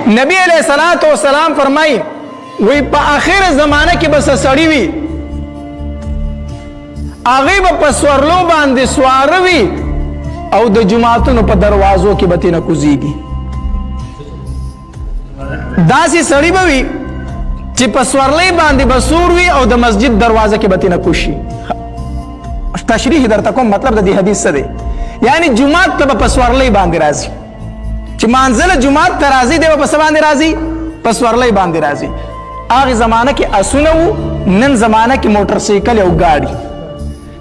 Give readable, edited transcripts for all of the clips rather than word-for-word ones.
نبی علیہ الصلوۃ والسلام فرمایي، وی په اخر زمانه کې بس سړی وي، هغه به په سورلو باندې سواره وي او د جماعتونو په دروازو کې به تینه کوزیږي. داسې سړی به وي چې په سورلۍ باندې به سور وي او د مسجد دروازه کې به تینه کوز شي. تشریح درته کوم، مطلب د دې حدیث څه دی؟ یعنی جومات ته به په سورلۍ باندې راځي، چې مانځله جومات ته راځي، دی به په څه باندې راځي؟ په سورلۍ باندې راځي. هغه زمانه کې اسونه وو، نن زمانه کې موټر سایکل او ګاډي.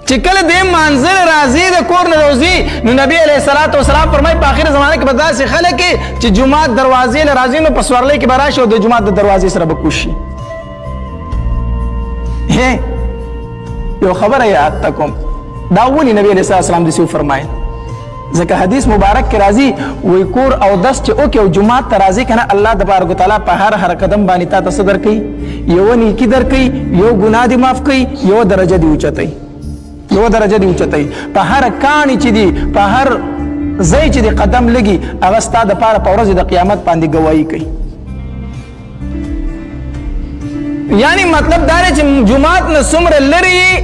چې کله دې مانځل راځي، د کور نه روزي، نو نبی علیه الصلاة والسلام فرمایي په آخر زمانه کې به داسې خلک چې جومات دروازې له راځي، نو په سورلۍ کې به راشي او د جومات د دروازې سره به کوز شي. هې، یو خبره یاد ته کوم، دا ولې نبی علیه السلام داسې وفرمایل؟ ځکه حدیث مبارک کې راځي، وی کور او دس چې اوکې او جومات ته راځي کنه، الله تبارک وتعالی په هر هر قدم باندې تا ته څه درکوي؟ یوه نیکي درکوي، یو ګناه دې معاف کوي، یوه درجه دې اوچتوي، یوه درجه دې اوچتوي. په هر کاڼي چې دي، په هر ځای چې دې قدم لګي، هغه ستا دپاره په ورځې د قیامت باندې ګواهي کوي. یعنی مطلب دا دی چې جومات نه څومره لرې یې،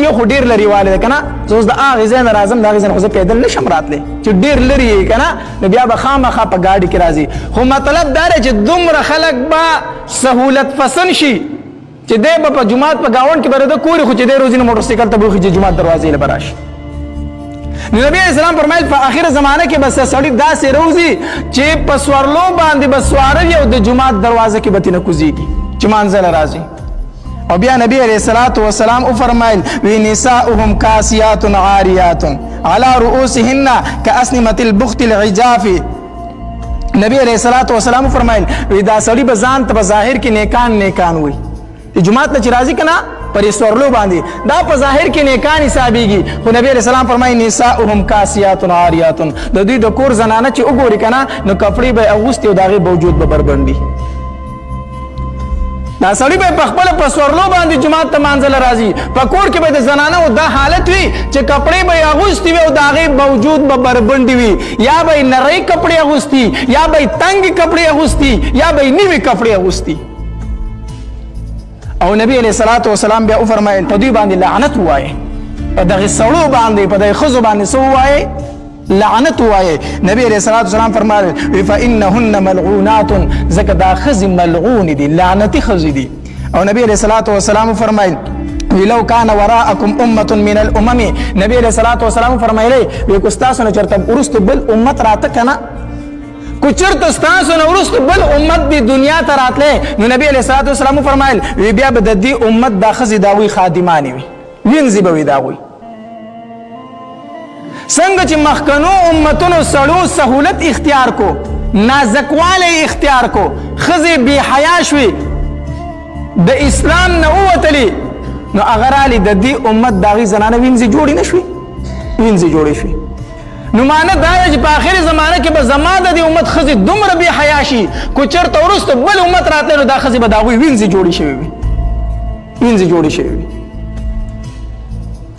یو خو ډېر لرې والی دی که نه، زه اوس د هغې ځای نه راځم، د هغې ځای نه خو زه پیدل نه شم راتلی، چې ډېر لرې یې که نه، نو بیا به خامخا په ګاډي کې راځي. خو مطلب دا دی چې دومره خلک به سهولت پسند شي چې دی به په جومات په ګاونډ کې به د ده کور، خو چې دی روزي نو موټر سایکل ته به وخېژي، جومات دروازې له به راشي. نو نبی علیہ السلام فرمایل په اخر زمانه کې بس سړی داسې روزي چې په سورلو باندې به سواره وي او د جومات دروازه کې به ترې نه کوزېږي چې مانځله راځي. او بیا نبی علیہ الصلوۃ والسلام او فرمایل، وی نساؤهم کاسیات عاریات علی رؤوسهن کاسنمة البخت العجاف. نبی علیہ الصلوۃ والسلام فرمایل، وی دا سړی به ځان ته په ظاهر کې نیکان نیکان وي، جومات ته چې راځي کنه پر سورلو باندې، دا په ظاهر کې نیکان حسابيږي، خو نبی علیہ السلام فرمایي نساؤهم کاسیات عاریات، د دوی د کور زنانه چې وګوري کنه، نو کپړې به اغوستي او د هغې باوجود به بربنډي. دا سړی به په خپله په سورلو باندې جومات ته مانځله راځي، په کور کې به د زنانو دا حالت وي چې کپړې به یې اغوستي وي او د هغې باوجود به بربنډي وي، یا به یې نرۍ کپړې اغوستي، یا به یې تنګې کپړې اغوستي، یا به یې نیمې کپړې اغوستي. او نبی علیہ الصلوۃ والسلام بیا وفرمایل په دوی باندې لعنت ووایه، په دغه سړو باندې، په دغه ښځو باندې څه ووایه؟ لعنت ووایه. نبی علیہ الصلوۃ والسلام فرمایل فإنهن ملعونات، ځکه دا ښځې ملعونې دي، لعنتي ښځې دي. او نبی علیہ الصلوۃ والسلام فرمایل لو کان وراءکم امه من الامم، نبی علیہ الصلوۃ والسلام فرمایلی وی کو ستاسو نه چرته وروسته بل امت راته کنه، کو چرته ستاسو نه وروسته بل امت دی دنیا ته راتلی، نو نبی علیه الصلاة والسلام وفرمایل وی بیا به د دې امت دا ښځې د هغوی خادمانې وي، وینځي به وي د هغوی. څنګه چې مخکنو امتونو سړو سهولت اختیار کو، نازکوالی اختیار کو، ښځې بې حیا شوې، د اسلام نه ووتلې، نو هغه رالی د دې امت د هغې زنانه وینځې جوړې نه شوې، وینځې جوړې شوې. نو معنی دا ده چې په آخري زمانه کې به زما د دې امت ښځې دومره بې حیا شي، کو چېرته وروسته بل امت راتلی، نو دا ښځې به د هغوی وینځې جوړې شوې وي، وینځې جوړې شوې وي.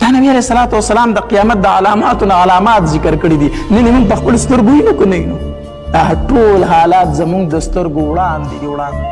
دا نبی علیه الصلاة والسلام د قیامت د علاماتو نه علامات ذکر کړي دي. نن یې موږ په خپلو سترګو وینو که نه وینو؟ دا ټول حالات زموږ د سترګو وړاندې دي، وړاندې.